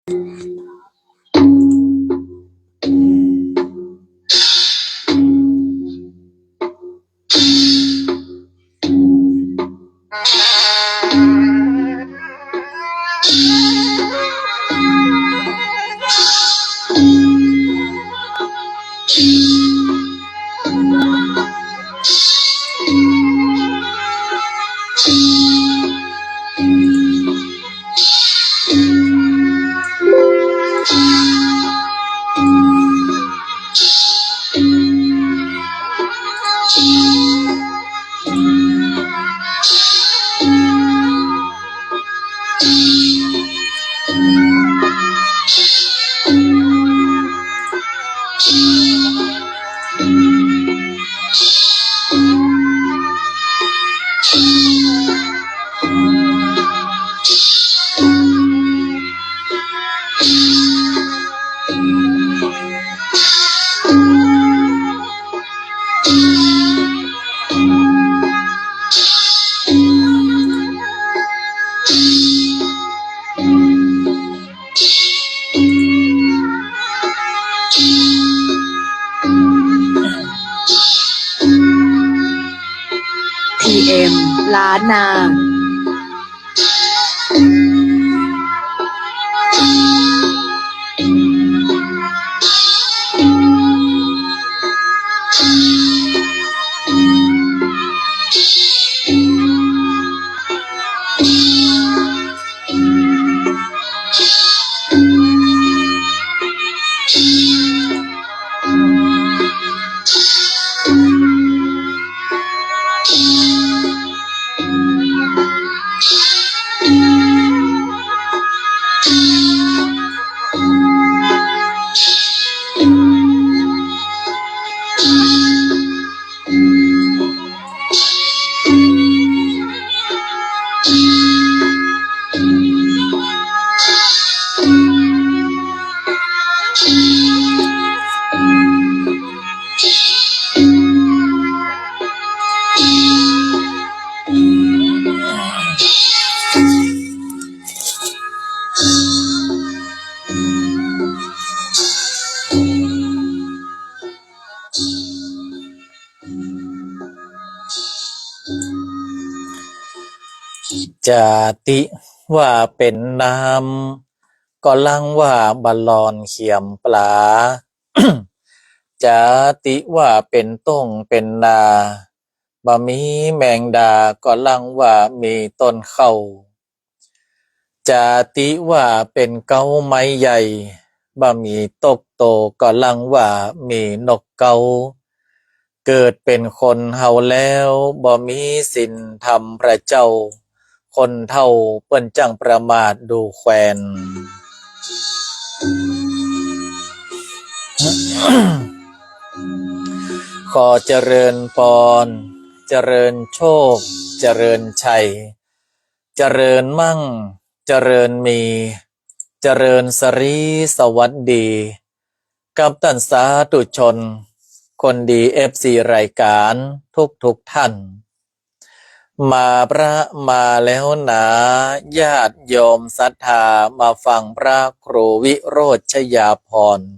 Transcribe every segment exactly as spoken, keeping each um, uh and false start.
ทีเอ็ม ล้านนา จาติว่าเป๋นน้ำ ก็ลังว่าบ่หล่อนเขียมปลา จาติว่าเป๋นต้งเป๋นนา บ่มีแมงดา ก็ลังว่ามีต้นเข้า จาติว่าเป๋นเก๊าไม้ใหญ่ บ่มีตกโต ก็ลังว่ามีนกเก๊า เกิดเป๋นคนเฮาแล้ว บ่มีศีลธรรมพระเจ้า คนเฒ่าเปิ้นจั้งประมาทดูแควน ขอเจริญปอน เจริญโชค เจริญชัย เจริญมั่ง เจริญมี เจริญสรีสวัสดี กับต้านสาธุชน คนดี เอฟซี รายก๋านทุกๆ ท่าน มาพระมาแล้วหนา ญาติโยมศรัทธา มาฟังพระครูวิโรจน์ชยาภรณ์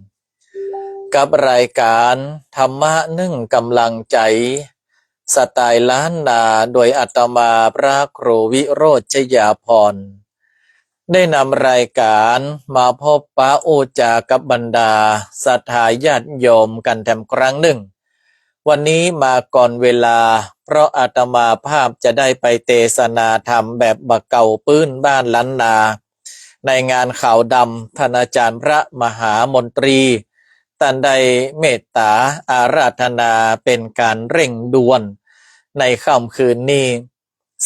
กับรายก๋านธรรมะนึ่งก๋ำลังใจ๋ สไตล์ล้านนา โดยอาตมาพระครูวิโรจน์ชยาภรณ์ ได้นำรายก๋านมาพบปะอู้จ๋ากับบรรดาศรัทธาญาติโยมกั๋นแถมครั้งนึ่ง วันนี้มาก่อนเวลา เพราะอาตมาภาพจะได้ไปเตสนาธรรมแบบบ่าเก่าปื้นบ้านล้านนา ในงานขาวดำ ต้านอาจ๋ารย์พระมหามนตรี ต้านได้เมตต๋าอาราธนาเป๋นก๋านเร่งด่วนในค่ำคืนนี้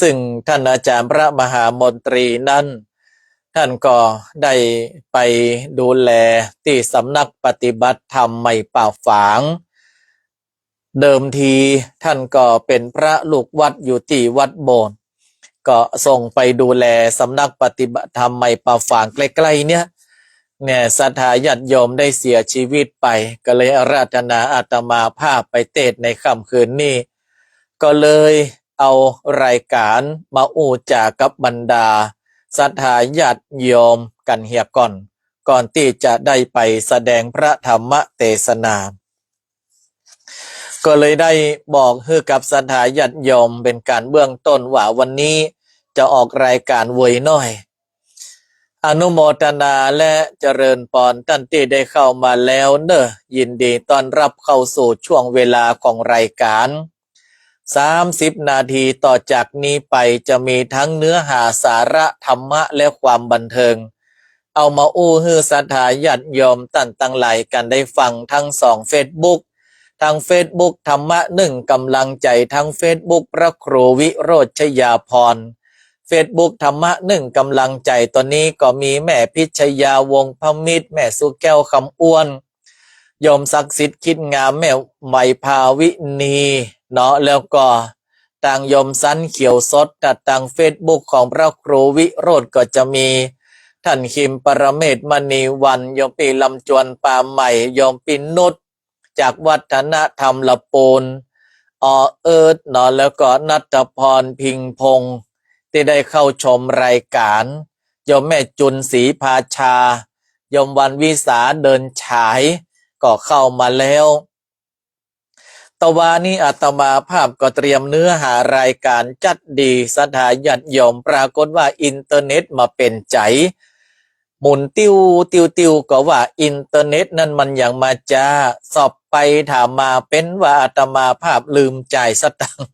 ซึ่งต้านอาจ๋ารย์พระมหามนตรีนั้น ต้านก็ได้ไปดูแลตี้สำนักปฏิบัติธรรมใหม่ป่าฝาง เดิมทีต้านก็เป๋นพระลูกวัดอยู่ตี้วัดโบสถ์ ก็ส่งไปดูแลสำนักปฏิบัติธรรมใหม่ป่าฝางใกล้ๆ เนี่ย เนี่ย ศรัทธาญาติโยมได้เสียชีวิตไป ก็เลยอาราธนาอาตมาภาพไปเตสน์ในค่ำคืนนี้ ก็เลยเอารายก๋านมาอู้จ๋ากับบรรดาศรัทธาญาติโยมกั๋นเหียก่อน ก่อนตี้จะได้ไปแสดงพระธรรมเตสนา ก็เลยได้บอกหื้อกับศรัทธาญาติโยมเป๋นก๋านเบื้องต้นว่าวันนี้จะออกรายก๋านเวยหน้อย อนุโมทนาและเจริญปอนต้านตี้ได้เข้ามาแล้วเน่อ ยินดีต้อนรับเข้าสู่ช่วงเวลาของรายก๋าน สามสิบนาทีต่อจากนี้ไปจะมีทั้งเนื้อหาสาระธรรมะและความบันเทิง เอามาอู้หื้อศรัทธาญาติโยมต้านตังหลายกั๋นได้ฟังทั้งสองเฟซบุ๊ก ทั้งเฟซบุ๊กธรรมะนึ่งกำลังใจ๋ ทั้งเฟซบุ๊กพระครูวิโรจน์ชยาภรณ์ เฟซบุ๊กธรรมะนึ่งกำลังใจ๋ ต๋อนนี้ก็มีแม่พิชยา วงศ์พมิตร แม่สุแก้ว คำอ้วน โยมศักดิ์สิทธิ์ คิดงาม แม่ไหมภาวินี เนาะ แล้วก็ตางโยมสัน เขียวสด ตางเฟซบุ๊กของพระครูวิโรจน์ก็จะมีต้านคิม ปรเมศ มณีวรรณ โยมปี้ลำจวน ปาใหม่ โยมปี้นุช จากวัฒนธรรมละปูน ออเอิร์ธ เนาะ แล้วก็ณัฐพร พิงพงษ์ ตี้ได้เข้าชมรายก๋าน โยมแม่จุน ศรีภาชา โยมวันวิสา เดินฉาย ก็เข้ามาแล้ว ตะวานี้อาตมาภาพก็เตรียมเนื้อหารายก๋านจัดดี ศรัทธาญาติโยม ปรากฏว่าอินเทอร์เน็ตมาเป๋นใจ๋ หมุนติ้ว ติ้ว ติ้ว ก็ว่าอินเทอร์เน็ตนั้นมันหยังมาจ๊า สอบไปถามมาเป๋นว่าอาตมาภาพลืมจ่ายสตางค์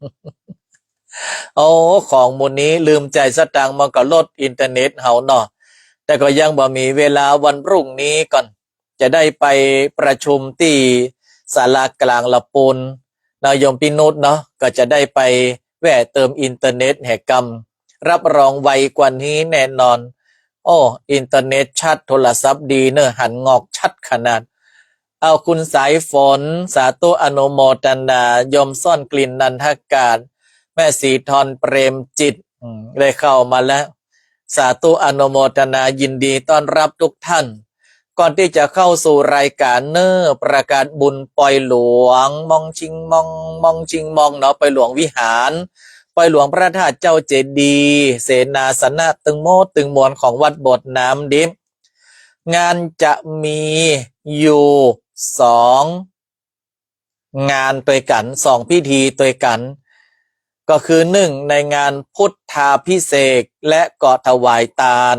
โอ้ ของหมู่นี้ลืมจ่ายสตางค์มันก็ลดอินเทอร์เน็ตเฮาเนาะ แต่ก็ยังบ่มีเวลา วันพรุ่งนี้ก่อน จะได้ไปประชุมตี้ศาลากลางละปูน เนาะ โยมปี้นุชเนาะ ก็จะได้ไปแวะเติมอินเทอร์เน็ตแหมกำ รับรองไวกว่านี้แน่นอน โอ้ อินเทอร์เน็ตชัด โทรศัพท์ดีเน่อ หันงอกชัดขนาด เอา คุณสายฝน สาธุอนุโมทนา โยมซ่อนกลิ่น นันทกาศ แม่ศรีทร เปรมจิต อืม ได้เข้ามาแล้ว สาธุอนุโมทนา ยินดีต้อนรับทุกท่าน ก่อนตี้จะเข้าสู่รายก๋านเน่อ ประกาศบุญปอยหลวง มองชิงมอง มองชิงมองเนาะ ปอยหลวงวิหาร ปอยหลวงพระธาตุเจ้าเจดีย์ เสนาสนะตึงหมดตึงมวลของวัดโบสถ์น้ำดิบ งานจะมีอยู่สอง งานตวยกั๋น สองพิธีตวยกั๋น ก็คือ นึ่ง ในงานพุทธาภิเษก และก็ถวายตาน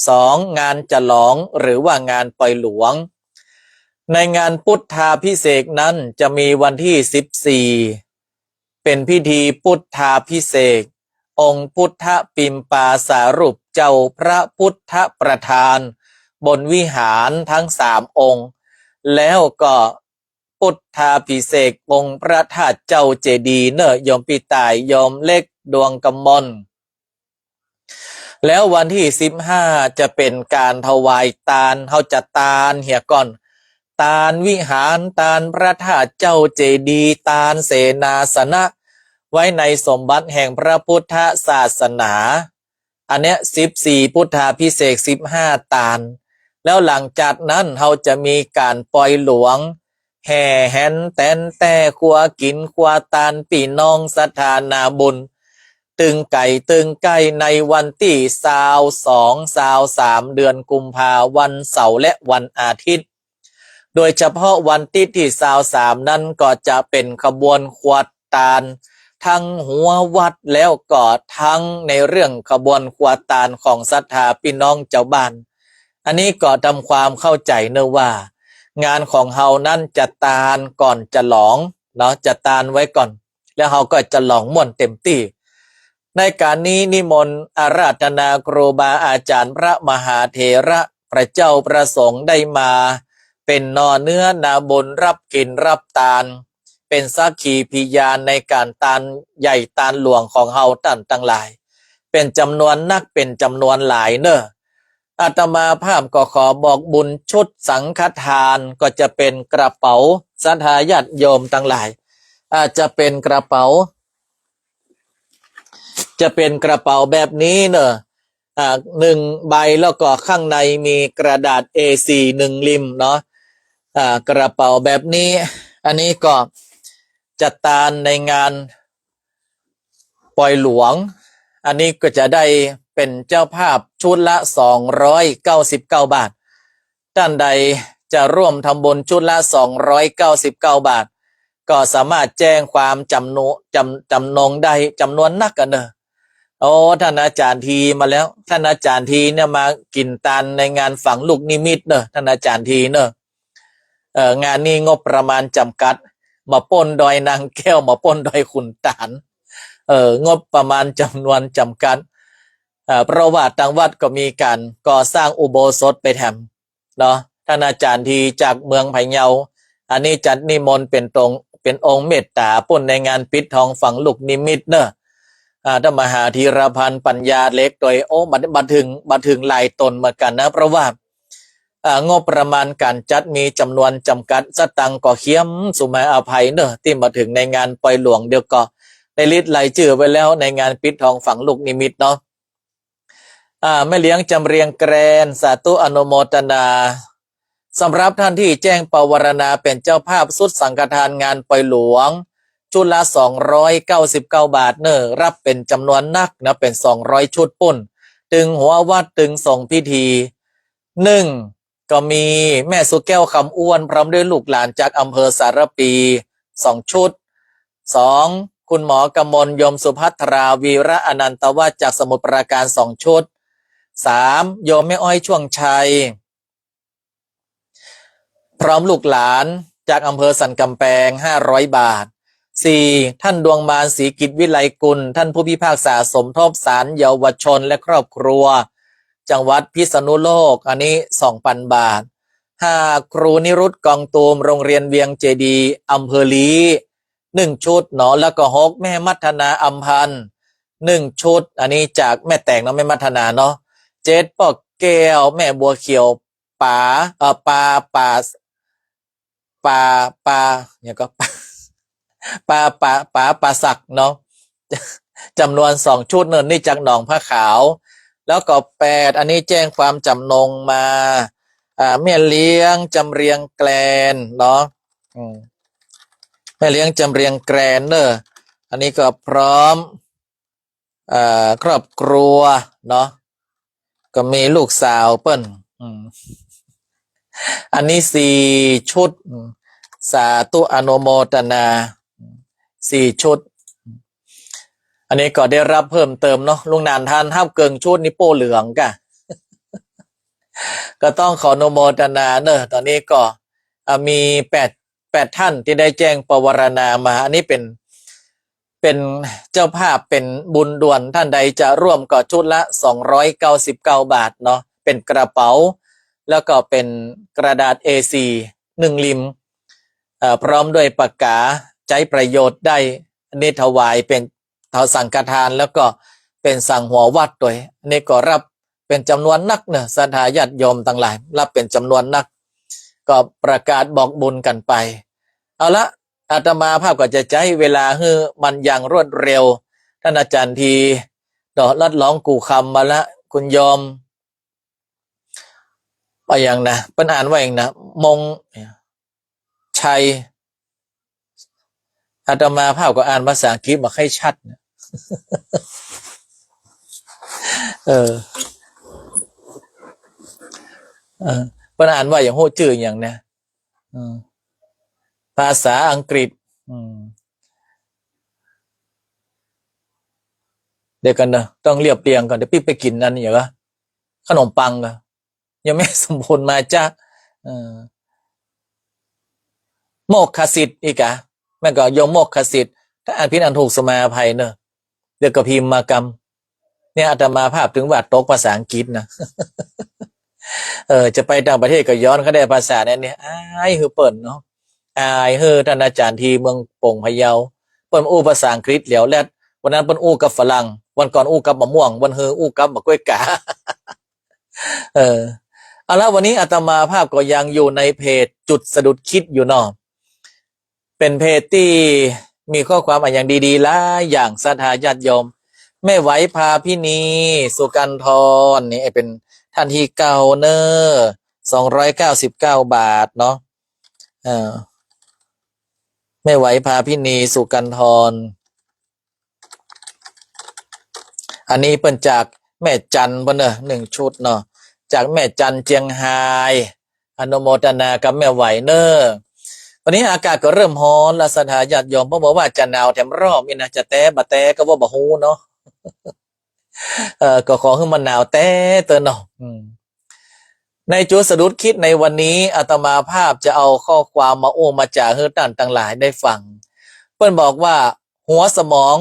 สอง งานฉลอง หรือว่างานปอยหลวง ในงานพุทธาภิเษกนั้นจะมีวันตี้สิบสี่ เป๋นพิธีพุทธาภิเษก องค์พุทธปิมปาสารูปเจ้าพระพุทธประธาน บนวิหารทั้งสามองค์ แล้วก็ พุทธาภิเษกองค์พระธาตุเจ้าเจดีย์เน่อ โยมปี้ต่าย โยมเล็ก ดวงกมล แล้ววันตี้สิบห้าจะเป๋นก๋านถวายตาน เฮาจะตานเหียก่อน ตานวิหาร ตานพระธาตุเจ้าเจดีย์ ตานเสนาสนะ ไว้ในสมบัติแห่งพระพุทธศาสนา อันเนี้ยสิบสี่พุทธาภิเษก สิบห้าตาน แล้วหลังจากนั้นเฮาจะมีก๋านปอยหลวง แห่แหนแตนแต้ ครัวกิ๋นครัวตาน ปี้น้องศรัทธานาบุญ ตึงไก๋ตึงใก้ ในวันตี้ซาวสอง ซาวสาม เดือนกุมภา วันเสาร์และวันอาทิตย์ โดยเฉพาะวันตี้ตี้ซาวสามนั้นก็จะเป๋นขบวนครัวตาน ทั้งหัววัดแล้วก็ทั้งในเรื่องขบวนครัวตานของศรัทธาปี้น้องจาวบ้าน อันนี้ก็ทำความเข้าใจ๋เน่อว่า งานของเฮานั้นจะตานก่อนฉลองเนาะ จะตานไว้ก่อน แล้วเฮาก็ฉลองม่วนเต็มตี้ ในก๋านนี้นิมนต์อาราธนาครูบาอาจ๋ารย์พระมหาเถระ พระเจ้าพระสงฆ์ได้มาเป๋นหน่อเนื้อนาบุญ รับกิ๋นรับตาน เป๋นสักขีพยานในก๋านตานใหญ่ตานหลวงของเฮาต้านตังหลาย เป๋นจ๋ำนวนนัก เป๋นจ๋ำนวนหลายเน่อ อาตมาภาพก็ขอบอกบุญชุดสังฆทาน ก็จะเป๋นกระเป๋า ศรัทธาญาติโยมตังหลาย อาจจะเป๋นกระเป๋า จะเป๋นกระเป๋าแบบนี้เน่อ อ่า หนึ่งใบ แล้วก็ข้างในมีกระดาษ เอสี่ หนึ่งริมเนาะ อ่า กระเป๋าแบบนี้ อันนี้ก็จะตานในงานปอยหลวง อันนี้ก็จะได้เป๋นเจ้าภาพชุดละสองร้อยเก้าสิบเก้าบาท ท่านใดจะร่วมทำบุญชุดละสองร้อยเก้าสิบเก้าบาท ก็สามารถแจ้งความจ๋ำนง จ๋ำ จ๋ำนงได้จ๋ำนวนนักกั๋นเน่อ โอ้ ต้านอาจ๋ารย์ทีมาแล้ว ต้านอาจ๋ารย์ทีเนี่ยมากิ๋นตานในงานฝังลูกนิมิตเน่อ ต้านอาจ๋ารย์ทีเน่อ เอ่อ งานนี้งบประมาณจ๋ำกัด บ่าป๊นดอยนางแก้ว บ่าป๊นดอยขุนตาล เอ่อ งบประมาณจ๋ำนวนจ๋ำกัด เอ่อ เพราะว่าตางวัดก็มีก๋านก่อสร้างอุโบสถไปแถม เนาะ ต้านอาจ๋ารย์ทีจากเมืองพะเยา อันนี้จัดนิมนต์เป๋นตรง เป๋นองค์เมตต๋าปู๊นในงานปิดทองฝังลูกนิมิตเน่อ อ่า ต้านมหาธีรพันธ์ปัญญาเล็กตวย โอ้ บ่า บ่าเถิง บ่าเถิงหลายต๋นเหมือนกั๋นนะ เพราะว่า อ่า งบประมาณก๋านจัดมีจ๋ำนวนจ๋ำกัด สตางค์ก็เคียม สุมาอภัยเน่อ ตี้บ่าเถิงในงานปอยหลวง เดี๋ยวก็ได้ลิสต์รายจื้อไว้แล้วในงานปิดทองฝังลูกนิมิตเนาะ อ่า แม่เลี้ยงจ๋ำเรียงแกรน สาธุอนุโมทนา สำหรับต้านตี้แจ้งปวารณาเป๋นเจ้าภาพชุดสังฆทานงานปอยหลวง ชุดละสองร้อยเก้าสิบเก้าบาทเน่อ ฮับเป๋นจ๋ำนวนนักนะ เป๋นสองร้อยชุดปู๊น ตึงหัววัด ตึงส่งพิธี นึ่ง ก็มีแม่สุแก้ว คำอ้วน พร้อมด้วยลูกหลานจากอำเภอสารภี สองชุด สอง คุณหมอกมล โยมสุภัทรา วีระอนันตวาส จากสมุทรปราการ สองชุด สาม โยมแม่อ้อย ช่วงชัย พร้อมลูกหลานจากอำเภอสันก๋ำแปง ห้าร้อยบาท สี่ ต้านดวงมาน ศรีกิจวิไลกุล ต้านผู้พิพากษาสมทบศาลเยาวชนและครอบครัว จังหวัดพิษณุโลก อันนี้ สองปันบาท ห้า ครูนิรุต กองตูม โรงเรียนเวียงเจดีย์ อำเภอลี้ นึ่งชุดเนาะ แล้วก็ หก แม่มัทนา อำพันธ์ นึ่งชุด อันนี้จากแม่แตงเนาะ แม่มัทนาเนาะ เจ็ด ป้อแก้ว แม่บัวเขียว ป๋า เอ่อ ป๋า ป๋า ป๋า ป๋า หยังก็ ป๋า ป๋า ป๋า ป๋าศักดิ์เนาะ จ๋ำนวนสองชุดเน่อ นี่จากหนองผ้าขาว แล้วก็ แปด อันนี้แจ้งความจ๋ำนงมา อ่า แม่เลี้ยงจ๋ำเรียงแกรนเนาะ อืม แม่เลี้ยงจ๋ำเรียงแกรนเน่อ อันนี้ก็พร้อม เอ่อ ครอบครัวเนาะ ก็มีลูกสาวเปิ้น อืม อันนี้สี่ชุด อืม สาธุอนุโมทนา สี่ชุด อันนี้ก็ได้ฮับเพิ่มเติมเนาะ ลุงหนานต้านฮับเกิ่งชุดนี่โป้เหลืองก่ะ ก็ต้องขออนุโมทนาเน่อ ต๋อนนี้ก็ อ่า มีแปด แปดต้านตี้ได้แจ้งปวารณามา อันนี้เป๋น เป๋นเจ้าภาพ เป๋นบุญด่วน ต้านใดจะร่วมก็ชุดละสองร้อยเก้าสิบเก้าบาทเนาะ เป๋นกระเป๋า แล้วก็เป๋นกระดาษ เอสี่ นึ่งริม เอ่อ พร้อมด้วยปากก๋า ใจ๊ประโยชน์ได้ อันนี้ถวายเป๋น ถวายสังฆทาน แล้วก็เป๋นสังหัววัดตวย อันนี้ก็ฮับเป๋นจ๋ำนวนนักเน่อ ศรัทธาญาติโยมตังหลาย ฮับเป๋นจ๋ำนวนนัก ก็ประกาศบอกบุญกั๋นไป เอาละ อาตมาภาพก็จะใจ๊เวลาหื้อมันอย่างรวดเร็ว ต้านอาจ๋ารย์ที เนาะ ลัดหลองกู่คำมาละ คุณโยม อะหยังนะ เปิ้นอ่านว่าหยังนะ มง ชัย อาตมาภาพก็อ่านภาษาอังกฤษบ่ใค่ชัดนะ เออ เออ เปิ้นอ่านว่าหยัง ฮู้จื้อหยังนะ อืม ภาษาอังกฤษ อืม เดี๋ยวก่อนเนาะ ต้องเรียบเรียงก่อน เดี๋ยวปิ๊บไปกิ๋นอันนี้ก่อ ขนมปังก่อ ยังไม่สมบูรณ์มาจ้ะ เออ โมกขสิทธิ์อีกอะ แม่ก็โยมโมกขสิทธิ์ ถ้าอ่านผิดอ่านถูกสุมาอภัยเนอะ เดี๋ยวก็พิมพ์มากำ เนี่ยอาตมาภาพถึงว่าตกภาษาอังกฤษนะ เออ จะไปต่างประเทศก็ย้อนเข้าได้ภาษาเนี่ย อายหื้อเปิ้นเนาะ อายหื้อต้านอาจ๋ารย์ตี้เมืองป๋งพะเยา เปิ้นอู้ภาษาอังกฤษแหลวแลด วันนั้นเปิ้นอู้กับฝรั่ง วันก่อนอู้กับมะม่วง วันฮืออู้กับมะก้วยกา เออ เอาละ วันนี้อาตมาภาพก็ยังอยู่ในเพจจุดสะดุดคิดอยู่เนาะ เป๋นเพจตี้มีข้อความอะหยังดีๆ หลายอย่าง ศรัทธาญาติโยม แม่ไหวพาพินี สุกันทร นี่เป๋นต้านตี้เก้าเนอะ สองร้อยเก้าสิบเก้าบาทเนาะ เออ แม่ไหวพาพินี สุกันทร อันนี้เปิ้นจากแม่จันเปิ้นเนอะ นึ่งชุดเนาะ จากแม่จันเจียงฮาย อนุโมทนากับแม่ไหวเน่อ วันนี้อากาศก็เริ่มฮ้อนละศรัทธาญาติโยม เพราะว่าจะหนาวแถมรอบนี้นะ จะแต๊บ่แต๊ก็ว่าบ่ฮู้เนาะ เออ ก็ขอหื้อมันหนาวแต๊เต๊อะเนาะ อืม ในจุดสะดุดคิดในวันนี้ อาตมาภาพจะเอาข้อความมาอู้มาจ๋าหื้อต้านตังหลายได้ฟัง เปิ้นบอกว่า หัวสมอง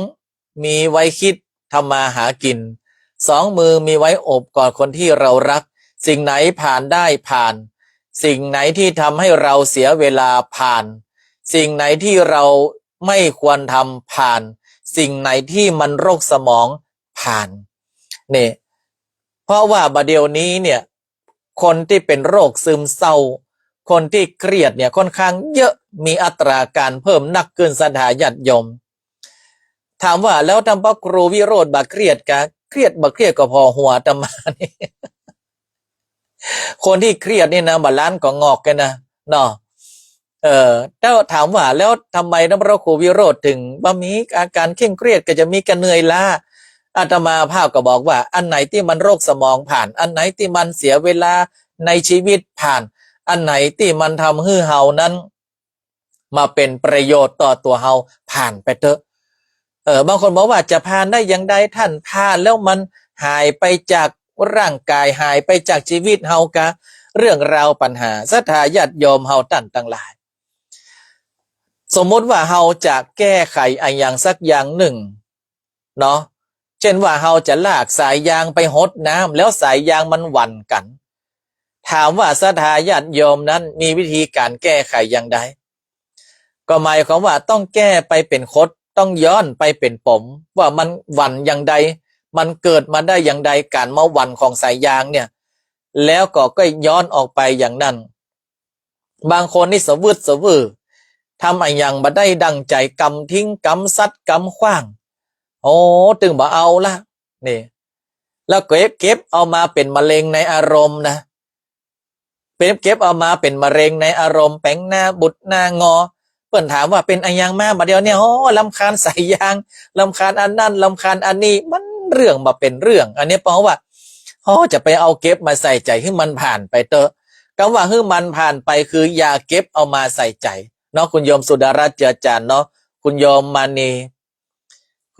มีไว้คิดทำมาหากิ๋น สองมือมีไว้โอบกอดคนที่เรารัก สิ่งไหนผ่านได้ผ่าน สิ่งไหนที่ทำให้เราเสียเวลาผ่าน สิ่งไหนที่เราไม่ควรทำผ่าน สิ่งไหนที่มันรกสมองผ่าน นี่ เพราะว่าบ่าเดี่ยวนี้เนี่ย คนตี้เป๋นโรคซึมเศร้า คนตี้เครียดเนี่ยค่อนข้างเยอะ มีอัตราการเพิ่มนักขึ้นศรัทธาญาติโยม ถามว่าแล้วต้านพระครูวิโรจน์บ่าเครียดกา เครียดบ่าเครียดก็ผ่อหัวอาตมานี่ คนตี้เครียดนี่นะ บ่าล้านก็งอกกั๋นนะ เนาะ เออ แล้วถามว่าแล้วทำไมต้านพระครูวิโรจน์ถึงบ่ามีอาการเคร่งเครียด ก็จะมีก้าเหนื่อยล้า อาตมาภาพก็บอกว่า อันไหนตี้มันรกสมองผ่าน อันไหนตี้มันเสียเวลาในชีวิตผ่าน อันไหนตี้มันทำหื้อเฮานั้น มาเป๋นประโยชน์ต่อตั๋วเฮาผ่านไปเต๊อะ เออ บางคนบอกว่าจะผ่านได้อย่างใดท่าน ผ่านแล้วมันหายไปจากร่างกาย หายไปจากชีวิตเฮากา เรื่องราวปัญหา ศรัทธาญาติโยมเฮาต้านตังหลาย สมมุติว่าเฮาจะแก้ไขอะหยังสักอย่างนึ่งเนาะ เจ้นว่าเฮาจะลากสายยางไปหดน้ำ แล้วสายยางมันหวั่นกั๋น ถามว่าศรัทธาญาติโยมนั้นมีวิธีก๋านแก้ไขอย่างใด ก็หมายความว่าต้องแก้ไปเป๋นขด ต้องย้อนไปเป๋นป๋ม ว่ามันหวั่นอย่างใด มันเกิดมาได้อย่างใด ก๋านมาหวั่นของสายยางเนี่ย แล้วก็ ก็ย้อนออกไปอย่างนั้น บางคนนี่สะวืดสะวือ ทำอะหยังบ่ได้ดั่งใจ๋ ก๋ำทิ้ง ก๋ำซัด ก๋ำขว้าง โอ้ ตึงบ่เอาละ นี่ แล้วเก็บ เก็บเอามาเป๋นมะเร็งในอารมณ์นะ เป๋น เก็บเอามาเป๋นมะเร็งในอารมณ์ แป๋งหน้าบุดหน้างอ เปิ้นถามว่าเป๋นอะหยังมาบ่าเดี่ยวเนี่ย โอ้ รำคาญสายยาง รำคาญอันนั้น รำคาญอันนี้ มันเรื่องบ่าเป๋นเรื่อง อันนี้เพราะว่า โอ้ จะไปเอาเก็บมาใส่ใจ๋หื้อมันผ่านไปเต๊อะ กำว่าหื้อมันผ่านไปคืออย่าเก็บเอามาใส่ใจ๋เนาะ คุณโยมสุดารัตน์ เจือจานเนาะ คุณโยมมณี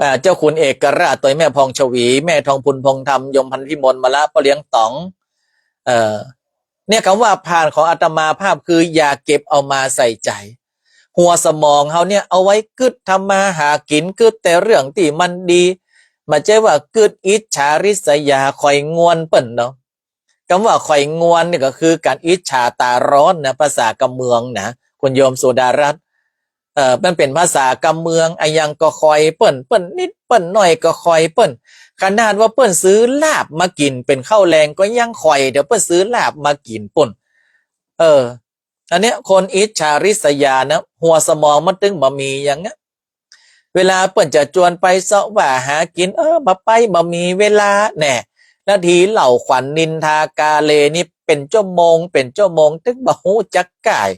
อ่า เจ้าคุณเอกราช ตวยแม่พองฉวี แม่ทองพูน พงษ์ธรรม โยมพันธุ์พิมล มาละ ป้อเลี้ยงต๋อง เอ่อ เนี่ย กำว่าผ่านของอาตมาภาพคืออย่าเก็บเอามาใส่ใจ๋ หัวสมองเฮาเนี่ยเอาไว้กึ๊ดทำมาหากิ๋น กึ๊ดแต่เรื่องตี้มันดี บ่ใจ้ว่ากึ๊ดอิจฉาริษยา ใค่งวนเปิ้นเนาะ กำว่าใค่งวนเนี่ยก็คือก๋านอิจฉาต๋าฮ้อนนะ ภาษากำเมืองนะ คุณโยมสุดารัตน์ เอ่อ มันเป๋นภาษากำเมือง อะหยังก็ใค่เปิ้น เปิ้นนิดเปิ้นน้อยก็ใค่เปิ้น ขนาดว่าเปิ้นซื้อลาบมากิ๋นเป๋นข้าวแลงก็ยังใค่ เดี๋ยวเปิ้นซื้อลาบมากิ๋นปู้น เออ อันเนี้ยคนอิจฉาริษยานะ หัวสมองมันตึงบ่มีอย่างเนี้ย เวลาเปิ้นจะจวนไปเซาะว่าหากิ๋น เออ บ่ไป บ่มีเวลาแน่ แล้วถีเหล้าขวัญนินทากาเลนี่เป๋นชั่วโมง เป๋นชั่วโมง ตึงบ่ฮู้จักก้าย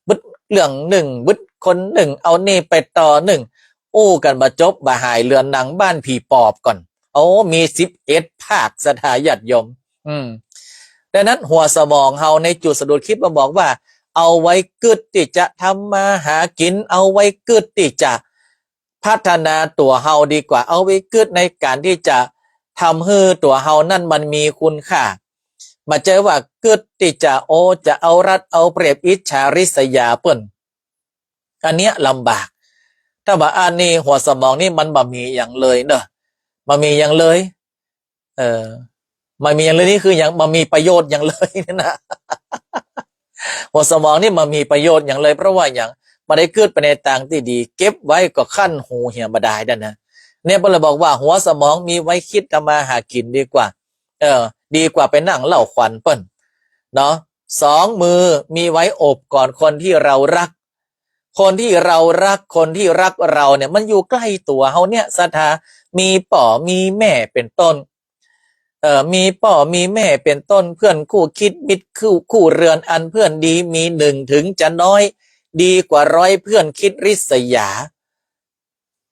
บึดเรื่องนึ่ง บึดคนนึ่ง เอานี่ไปต่อนึ่ง อู้กั๋นบ่จบบ่หาย เหลือหนังบ้านผีปอบก่อน โอ้ มีสิบเอ็ดภาค ศรัทธาญาติโยม อืม ดังนั้นหัวสมองเฮาในจุดสะดุดคิดมาบอกว่า เอาไว้กึ๊ดตี้จะทำมาหากิ๋น เอาไว้กึ๊ดตี้จะพัฒนาตั๋วเฮาดีกว่า เอาไว้กึ๊ดในก๋านตี้จะทำหื้อตั๋วเฮานั้นมันมีคุณค่า บ่ใจ้ว่ากึ๊ดตี้จะ โอ้ จะเอารัดเอาเปรียบ อิจฉาริษยาเปิ้น อันเนี้ยลำบาก ถ้าบ่าอันนี้หัวสมองนี่มันบ่มีอย่างเลยเนาะ บ่มีอย่างเลย เออ บ่มีอย่างเลยนี่คือหยัง บ่มีประโยชน์อย่างเลยเนี่ยนะ หัวสมองนี่บ่มีประโยชน์อย่างเลย เพราะว่าหยัง บ่ได้กึ๊ดไปในตางตี้ดี เก็บไว้ก็คันหูเหียบ่ดายดั้นนะ เนี่ยเปิ้นเลยบอกว่าหัวสมองมีไว้กึ๊ดทำมาหากิ๋นดีกว่า เออ ดีกว่าไปนั่งเล่าขวัญเปิ้นเนาะ สองมือมีไว้โอบกอดคนที่เรารัก คนที่เรารัก คนที่รักเราเนี่ย มันอยู่ใก้ตั๋วเฮาเนี่ย ศรัทธา มีป้อมีแม่เป๋นต้น เอ่อ มีป้อมีแม่เป๋นต้น เพื่อนคู่คิดมิตรคู่ คู่เรือนอันเพื่อนดี มีหนึ่งถึงจะน้อย ดีกว่าร้อยเพื่อนคิดริษยา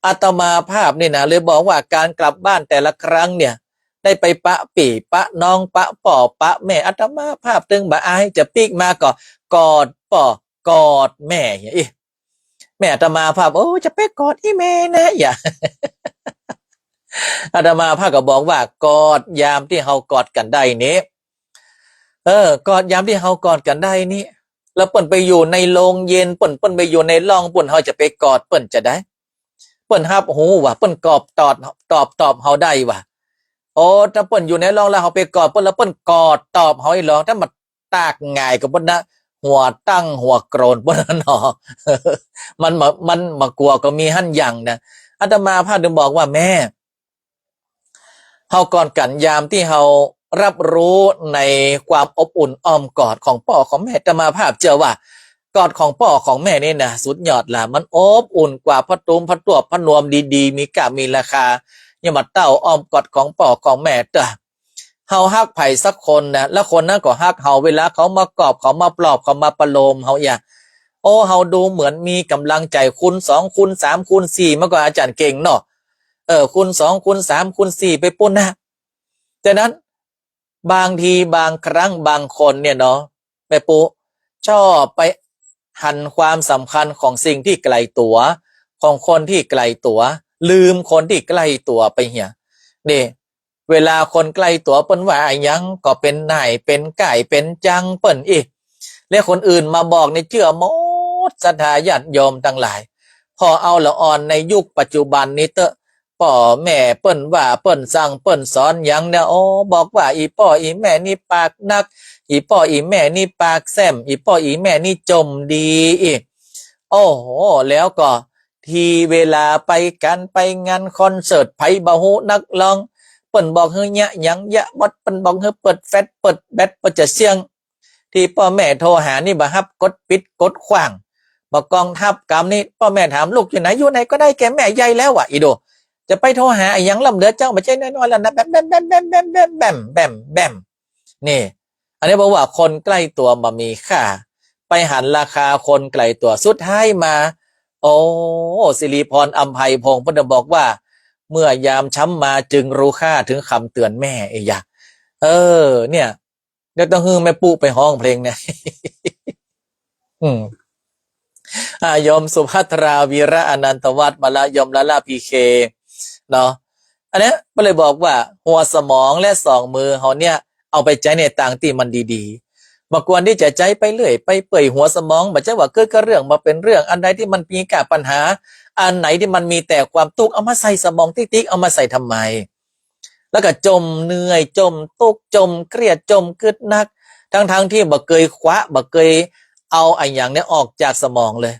อาตมาภาพนี่นะ เลยบอกว่าก๋านกลับบ้านแต่ละครั้งเนี่ย ได้ไปปะปี้ปะน้อง ปะป้อปะแม่ อาตมาภาพตึงบ่อาย จะปิ๊กมาก็กอดป้อ กอดแม่ เหีย อิ แม่อาตมาภาพ โอ้ จะไปกอดอี่แม่นะ อย่า อาตมาภาพก็บอกว่า กอดยามตี้เฮากอดกั๋นได้นี้ เออ กอดยามตี้เฮากอดกั๋นได้นี้ แล้วเปิ้นไปอยู่ในโลงเย็น เปิ้น เปิ้นไปอยู่ในร่องปู้น เฮาจะไปกอดเปิ้นจาใด เปิ้นฮับฮู้ว่า เปิ้นกอบตอบ ตอบ ตอบเฮาได้ว่า โอ้ ถ้าเปิ้นอยู่ในร่องแล้วเฮาไปกอดเปิ้น แล้วเปิ้นกอดตอบเฮาอี้ลอ ถ้ามาตากหงายกับเปิ้นนะ หัวตั้งหัวโกรนเปิ้นนะเนาะ มันบ่ มันบ่กั๋วก็มีหั้นอย่างนะ อาตมาภาพจึงบอกว่า แม่ เฮากอดกั๋นยามตี้เฮารับรู้ในความอบอุ่นอ้อมกอดของป้อของแม่ อาตมาภาพเจื้อว่า กอดของป้อของแม่นี่นะ สุดยอดละ มันอบอุ่นกว่าผ้าตุ้มผ้าตวบผ้านวมดีๆ มีก้ามีราคา ยังบ่เต้าอ้อมกอดของป้อของแม่เต๊อะ เฮาฮักใผสักคนนะ แล้วคนนั้นก็ฮักเฮา เวลาเขามากอบ เขามาปลอบ เขามาประโลมเฮา อย่า โอ้ เฮาดูเหมือนมีก๋ำลังใจ๋ คูณสอง คูณสาม คูณสี่ มาก่อน อาจ๋ารย์เก่งเนาะ เออ คูณสอง คูณสาม คูณสี่ ไปปู้นนะ ฉะนั้น บางทีบางครั้งบางคนเนี่ยเนาะ แม่ปุ๊ ชอบไปหันความสำคัญของสิ่งตี้ไก๋ตั๋ว ของคนตี้ไก๋ตั๋ว ลืมคนตี้ใก้ตั๋วไปเหีย นี่ เวลาคนใก้ตั๋วเปิ้นว่าอะหยังก็เป๋นหน้าย เป๋นก้าย เป๋นจังเปิ้นอี้ แล้วคนอื่นมาบอกนี่เจื้อหมด ศรัทธาญาติโยมตังหลาย ผ่อเอาละอ่อนในยุคปัจจุบันนี้เต๊อะ ป้อแม่เปิ้นว่าเปิ้นสั่งเปิ้นสอนหยังเนี่ย โอ้ บอกว่าอี่ป้ออี่แม่นี่ปากหนัก อี่ป้ออี่แม่นี่ปากแส้ม อี่ป้ออี่แม่นี่จ่มดีอี้ โอ้โห แล้วก็ ตี้เวลาไปก๋านไปงานคอนเสิร์ต ใผบ่ฮู้นักร้อง เปิ้นบอกหื้อเยียะหยังเยียะหมด เปิ้นบอกหื้อเปิดแฟลช เปิดแบต เปิ้นจะเสี้ยง ตี้ป้อแม่โทรหานี่บ่ฮับ กดปิด กดขว้าง บ่กองทัพกำนี้ ป้อแม่ถาม "ลูกอยู่ไหน" "อยู่ไหนก็ได้แก แม่ใหญ่แล้วอะ" อี่ดู จะไปโทรหาอะหยังล้ำเหลือเจ้า บ่ใจ้น้อยๆ แล้วนะ แบม แบม แบม นี่ อันนี้บอกว่าคนใก้ตั๋วบ่มีค่า ไปหันราคาคนใก้ตั๋ว สุดท้ายมา โอ้ สิริพร อำไพพงษ์ เปิ้นบอกว่า เมื่อยามช้ำมาจึงรู้ค่า เถิงกำเตื๋อนแม่ เอ้ยยะ เออ เนี่ย เดี๋ยวต้องหื้อแม่ปุ๊ไปฮ้องเพลงเนี่ย อืม อ่า โยมสุภัทรา วีระอนันตวัฒน์ มาละ โยมลาล่า พีเค เนาะ อันเนี้ย ก็เลยบอกว่า หัวสมองและสองมือเฮาเนี่ย เอาไปใจ๊ในตางตี้มันดีๆ บ่ควรตี้จะใจ๊ไปเรื่อยไปเปื่อย หัวสมอง บ่ใจ้ว่าเกิดก้าเรื่องมาเป๋นเรื่อง อันใดตี้มันมีก้าปัญหา อันไหนตี้มันมีแต่ความตุ๊กข์ เอามาใส่สมองติ๊กๆ เอามาใส่ทำไม แล้วก็จ่มเหนื่อย จ่มตุ๊กข์ จ่มเครียด จ่มกึ๊ดนัก ทั้งๆ ตี้บ่เกยคว้า บ่เกยเอาอะหยังเนี่ยออกจากสมองเลย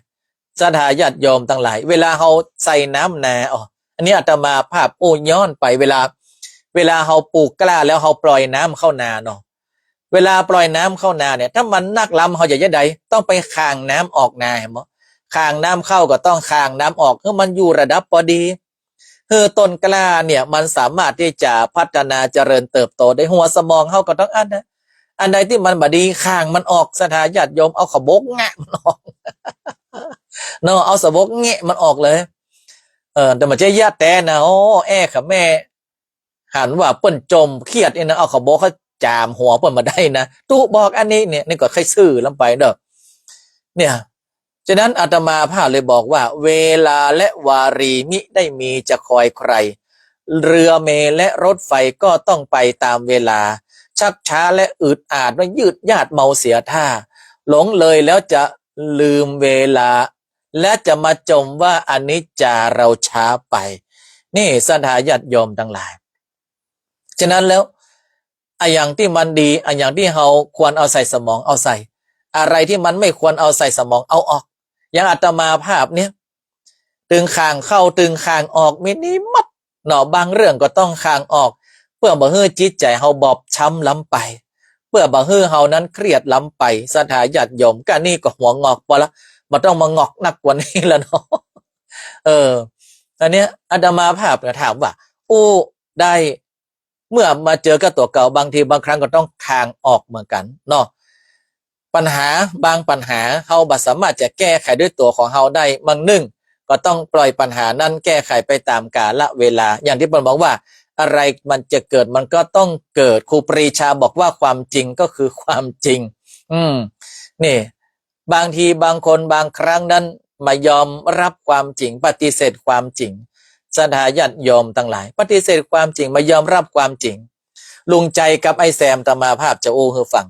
ศรัทธาญาติโยมตังหลาย เวลาเฮาใส่น้ำนา อ๋อ อันนี้อาตมาภาพอู้ย้อนไป เวลา เวลาเฮาปลูกกล้าแล้วเฮาปล่อยน้ำเข้านาเนาะ เวลาปล่อยน้ำเข้านาเนี่ย ถ้ามันนักล้ำ เฮาจะเยียะใด ต้องไปข่างน้ำออกนา หันบ่ ข่างน้ำเข้าก็ต้องข่างน้ำออก หื้อมันอยู่ระดับปอดี หื้อต้นกล้าเนี่ยมันสามารถตี้จะพัฒนาเจริญเติบโตได้ หัวสมองเฮาก็ต้องอั้นนะ อันใดตี้มันบ่ดี ข่างมันออก ศรัทธาญาติโยม เอาขบกแงะมันออก เนาะ เอาสะบกแงะมันออกเลย เออ แต่บ่ใจ้เยียะแต๊นะ โอ้ แอ้ขะแม่ หันว่าเปิ้นจ่มเครียดนี่นะ เอาขบกเขาจ๋ามหัวเปิ้นบ่ได้นะ ตุ๊บอกอันนี้เนี่ย นี่ก็ใค่ซื่อล้ำไปเด้อ เนี่ย ฉะนั้นอาตมาภาพเลยบอกว่า เวลาและวารีมิได้มีจะคอยใคร เรือเมล์และรถไฟก็ต้องไปตามเวลา ชักช้าและอืดอาด ว่ายืดยาดเมาเสียท่า หลงเลยแล้วจะลืมเวลา และจะมาจ่มว่าอนิจจา เราช้าไป นี่ศรัทธาญาติโยมตังหลาย ฉะนั้นแล้ว อะหยังตี้มันดี อะหยังตี้เฮาควรเอาใส่สมองเอาใส่ อะไรตี้มันไม่ควรเอาใส่สมองเอาออก อย่างอาตมาภาพเนี่ย ตึงข่างเข้า ตึงข่างออก มีนี้หมดเนาะ บางเรื่องก็ต้องข่างออก เปื้อบ่หื้อจิตใจ๋เฮาบอบช้ำล้ำไป เปื้อบ่หื้อเฮานั้นเครียดล้ำไป ศรัทธาญาติโยม ก้านี้ก็หัวงอกปอละ บ่ต้องมางอกนักกว่านี้แล้วเนาะ เออ อันเนี้ยอาตมาภาพก็ถามว่า อู้ได้ เมื่อมาเจอกับตั๋วเก่า บางทีบางครั้งก็ต้องข่างออกเหมือนกั๋นเนาะ ปัญหาบางปัญหา เฮาบ่สามารถจะแก้ไขด้วยตั๋วของเฮาได้ บางนึ่งก็ต้องปล่อยปัญหานั้นแก้ไขไปต๋ามกาลเวลา อย่างตี้เปิ้นบอกว่า อะไรมันจะเกิดมันก็ต้องเกิด ครูปรีชาบอกว่าความจริงก็คือความจริง อืม นี่ บางทีบางคนบางครั้งนั้นบ่ยอมรับความจริง ปฏิเสธความจริง ศรัทธาญาติโยมตังหลาย ปฏิเสธความจริง บ่ยอมรับความจริง ลุงใจ๋กับไอ้แซม อาตมาภาพจะอู้หื้อฟัง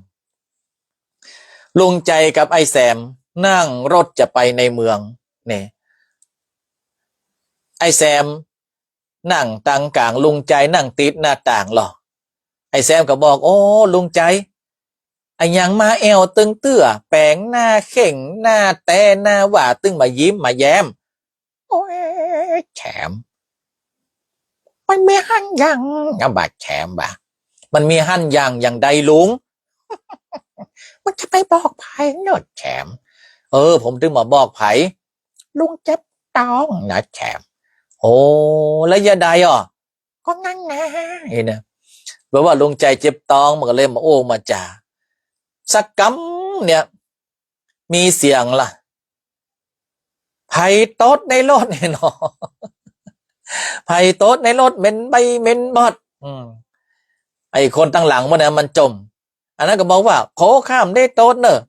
ลุงใจ๋กับไอ้แซมนั่งรถจะไปในเมือง เนี่ย ไอ้แซมนั่งตังก๋าง ลุงใจ๋นั่งติดหน้าต่างลอ ไอ้แซมก็บอก โอ้ ลุงใจ๋ อะหยังมาแอ่วตึงเตื้อ แป๋งหน้าเข่ง หน้าแต๊ หน้าหว่า ตึงบ่ยิ้มบ่แย้ม โอ้ย แซม มันมีหั้นหยัง อะบ่าแซมบ่า มันมีหั้นหยังอย่างใดลุง มันจะไปบอกใผเนาะแซม เออ ผมตึงบ่บอกใผ ลุงเจ็บต๊องนะแซม โอ้ แล้วยะใดอ่อ ก็นั่นนะ นี่นะ แปลว่าลุงใจ๋เจ็บต๊อง มันก็เลยมาอู้มาจ๋า สักกำเนี่ย มีเสียงละ ใผตดในรถเนี่ยเนาะ ใผตดในรถเหม็นใบ้เหม็นบอด อืม ไอ้คนตังหลังมันนะมันจ่ม อันนั้นก็บอกว่า โขข้าบ่ได้ตดเน่อ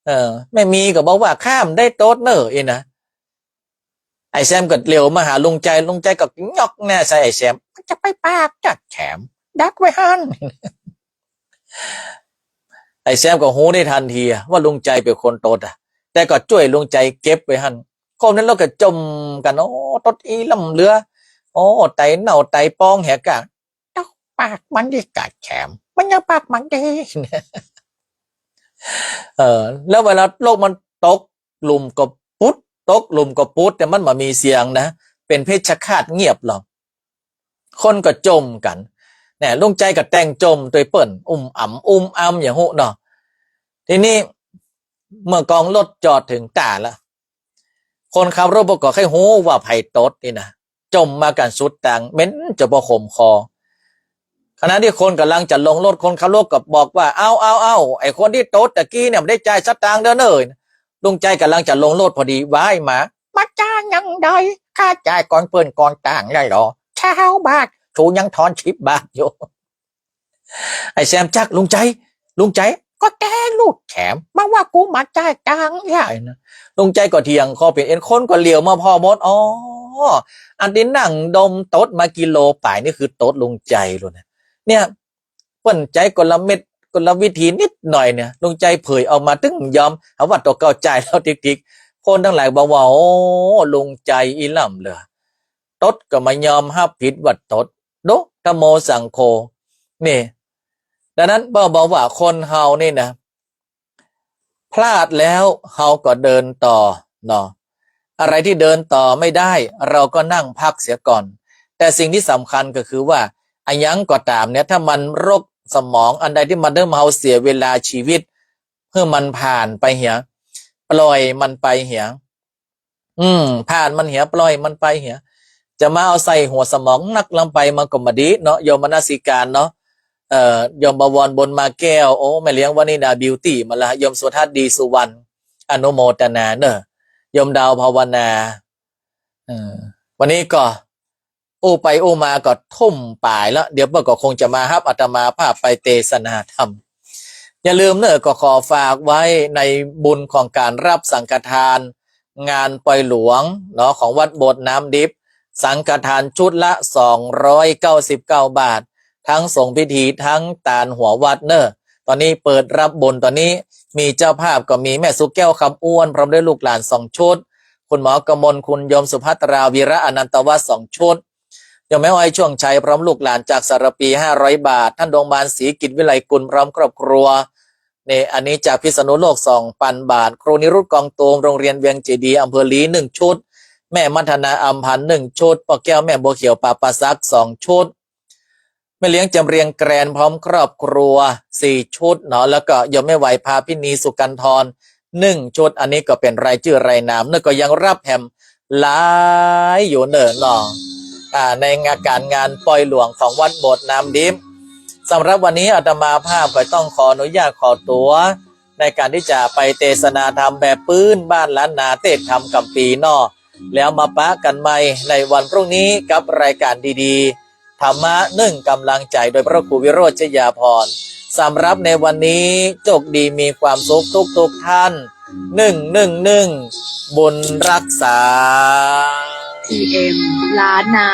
เออ แม่มีก็บอกว่าข้าบ่ได้ตดเน่อ อี้นะ ไอ้แซมก็เหลียวมาหาลุงใจ๋ ลุงใจ๋ก็ยอกหน้าใส่ไอ้แซม มันจะไปปากจักแซม ดักไว้หั้น ไอ้แซมก็ฮู้ได้ทันทีอะว่าลุงใจ๋เป๋นคนตดอะ แต่ก็จ้วยลุงใจ๋เก็บไว้หั้น คนนั้นลอก็จ่มกั๋น โอ้ ตดอี้ล้ำเหลือ โอ้ ไตเน่าไตปองแหกะ ตกปากมันดีกาแซม มันยังปากมันดี เออ แล้วเวลาโลกมันตกหลุมก็ปุ๊ด ตกหลุมก็ปุ๊ด แต่มันบ่มีเสียงนะ เป๋นเพชฌฆาตเงียบลอ คนก็จ่มกั๋น เนี่ย ลุงใจ๋ก็แต่งจ่มตวยเปิ้น อุ้มอ่ำ อุ้มอ่ำ อย่างฮู้เนาะ ทีนี้เมื่อกองรถจอดเถิงต้าละ คนขับรถบ่ก็ใค่ฮู้ว่าใผตดนี่นะ จ่มมากั๋นสุดตาง เหม็นจะบ่ขมคอ ขณะตี้คนก่ำลังจะลงรถ คนขับรถก็บอกว่า เอา เอา เอา ไอ้คนตี้ตดตะกี้เนี่ยบ่ได้จ่ายสตางค์เด้อเน่อ ลุงใจ๋ก่ำลังจะลงรถพอดี ว้ายมา มาจ่ายหยังใด ข้าจ่ายก่อนเปิ้นก่อนตางแล้วลอ ซาวบาท สูยังทอนสิบบาทอยู่ ไอ้แซมจั๊ก ลุงใจ๋ ลุงใจ๋ ก็แกลูกแซม มาว่ากูมาจ่ายตางค์ยายนะ ลุงใจ๋ก็เถียงคอเป๋นเอ็น คนก็เหลียวมาผ่อหมด อ๋อ อันตี้นั่งดมตดมากิโลป๋ายนี่คือตดลุงใจ๋ลูกนะ เนี่ย เปิ้นใจ๊กลเม็ดกลวิธีนิดหน่อยเนี่ย ลุงใจ๋เผยออกมาตึงยอม หาว่าตั๋วเก่าจ่ายแล้วติ๊กๆ คนตังหลายบอกว่า โอ้ ลุงใจ๋อี้ล้ำเหลือ ตดก็บ่ยอมฮับผิดว่าตด โด ธัมโม สังโฆ นี่ ดังนั้นเปิ้นบอกว่าคนเฮานี่นะ พลาดแล้วเฮาก็เดินต่อเนาะ อะไรที่เดินต่อไม่ได้ เราก็นั่งพักเสียก่อน แต่สิ่งที่สำคัญก็คือว่า อะหยังก็ต๋ามเนี่ย ถ้ามันรกสมอง อันใดที่มันทำให้เฮาเสียเวลาชีวิต หื้อมันผ่านไปเหีย ปล่อยมันไปเหีย อืม ผ่านมันเหีย ปล่อยมันไปเหีย จะมาเอาใส่หัวสมองนักล้ำไปมันก็บ่ดีเนาะ โยมมนสิการเนาะ เอ่อ โยมบวรบุญมาแก้ว โอ้ แม่เลี้ยงวนิดาบิวตี้มาละ โยมสุทัศน์ ดีสุวรรณ อนุโมทนาเนอะ โยมดาวภาวนา เออ วันนี้ก็อู้ไปอู้มาก็ทุ่มป๋ายแล้ว เดี๋ยวเปิ้นก็คงจะมาฮับอาตมาภาพไปเตสนาธรรม อย่าลืมเนอะ ก็ขอฝากไว้ในบุญของการรับสังฆทาน งานปอยหลวงเนาะ ของวัดโบสถ์น้ำดิบ สังฆทานชุดละสองร้อยเก้าสิบเก้าบาท ทั้งสงฆ์พิธีทั้งตานหัววัดเนอะ ต๋อนนี้เปิดรับบุญ ต๋อนนี้มีเจ้าภาพก็มีแม่สุแก้ว คำอ้วน พร้อมด้วยลูกหลานสองชุด คุณหมอกมล คุณโยมสุภัตรา วีระอนันตวัฒน์ สองชุด โยมแม่อ้อย ช่วงชัย พร้อมลูกหลานจากสารภี ห้าร้อยบาท ท่านดวงมาน ศรีกิจวิไลกุล พร้อมครอบครัว นี่ อันนี้จากพิษณุโลก สองปันบาท ครูนิรุต กองตูม โรงเรียนเวียงเจดีย์ อำเภอลี หนึ่งชุด แม่มัทนา อำพันธ์ หนึ่งชุด ป้อแก้ว แม่บัวเขียว ปาปาสัก สองชุด แม่เลี้ยงจำเรียงแกรน พร้อมครอบครัว สี่ชุดเนาะ แล้วก็โยมแม่ไหว พาพินี สุกันทร หนึ่งชุด อันนี้ก็เป๋นรายจื้อรายนามเนอะ ก็ยังฮับแหมหลายอยู่เนอะเนาะ อ่า ในงาน การงานปอยหลวงของวัดโบสถ์น้ำดิบ สำหรับวันนี้อาตมาภาพก็ต้องขออนุญาตขอตั๋ว ในการตี้จะไปเตสนาธรรมแบบปื้นบ้านล้านนา เตสน์ธรรมกัมภีร์เนาะ แล้วมาปะกั๋นใหม่ในวันพรุ่งนี้กับรายการดีๆ ธรรมะ นึ่งกำลังใจ๋ โดยพระครูวิโรจน์ ชยาภรณ์ สำหรับในวันนี้ โจคดีมีความสุขทุกๆ ท่าน นึ่ง นึ่ง นึ่ง บุญรักษา ทีเอ็ม ล้านนา